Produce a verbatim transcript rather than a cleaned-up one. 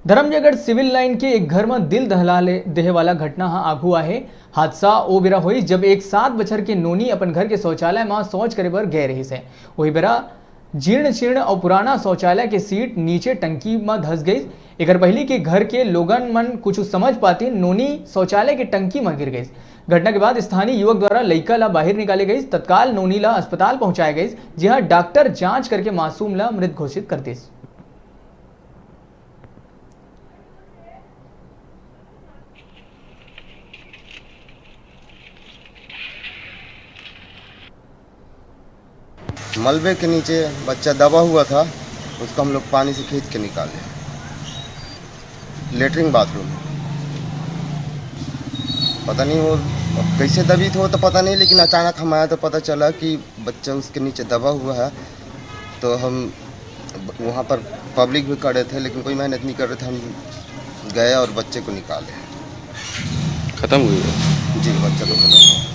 Dharamjaigarh CIBIL line के एक घर म दिल दहला ले देहे वाला घटना ह आघू आहे। हादसा ओ बेरा होइस, जब एक सात बछर के नोनी अपन घर के शौचालय म शौच करे बर गए रहिस हे। वही बेरा जीर्ण शीर्ण अउ पुराना शौचालय के सीट नीचे टंकी म धस गइस। एकर पहिली के घर के लोगन मन कुछ समझ पातिन, नोनी शौचालय के टंकी म गिर गइस। घटना के बाद स्थानीय युवक द्वारा लइका ला बाहिर निकाले गइस। तत्काल नोनी ला अस्पताल पहुंचाए गइस, जिहां डॉक्टर जांच करके मासूम ला मृत घोषित कर दिस। मलबे के नीचे बच्चा दबा हुआ था, उसको हम लोग पानी से खींच के निकाले। लेटरिन बाथरूम, पता नहीं वो अब कैसे दबी थी, वो तो पता नहीं, लेकिन अचानक हम आए तो पता चला कि बच्चा उसके नीचे दबा हुआ है। तो हम वहाँ पर पब्लिक भी खड़े थे, लेकिन कोई मेहनत नहीं कर रहे थे। हम गए और बच्चे को निकाले। खत्म हुई है। जी, बच्चा तो खत्म हुआ।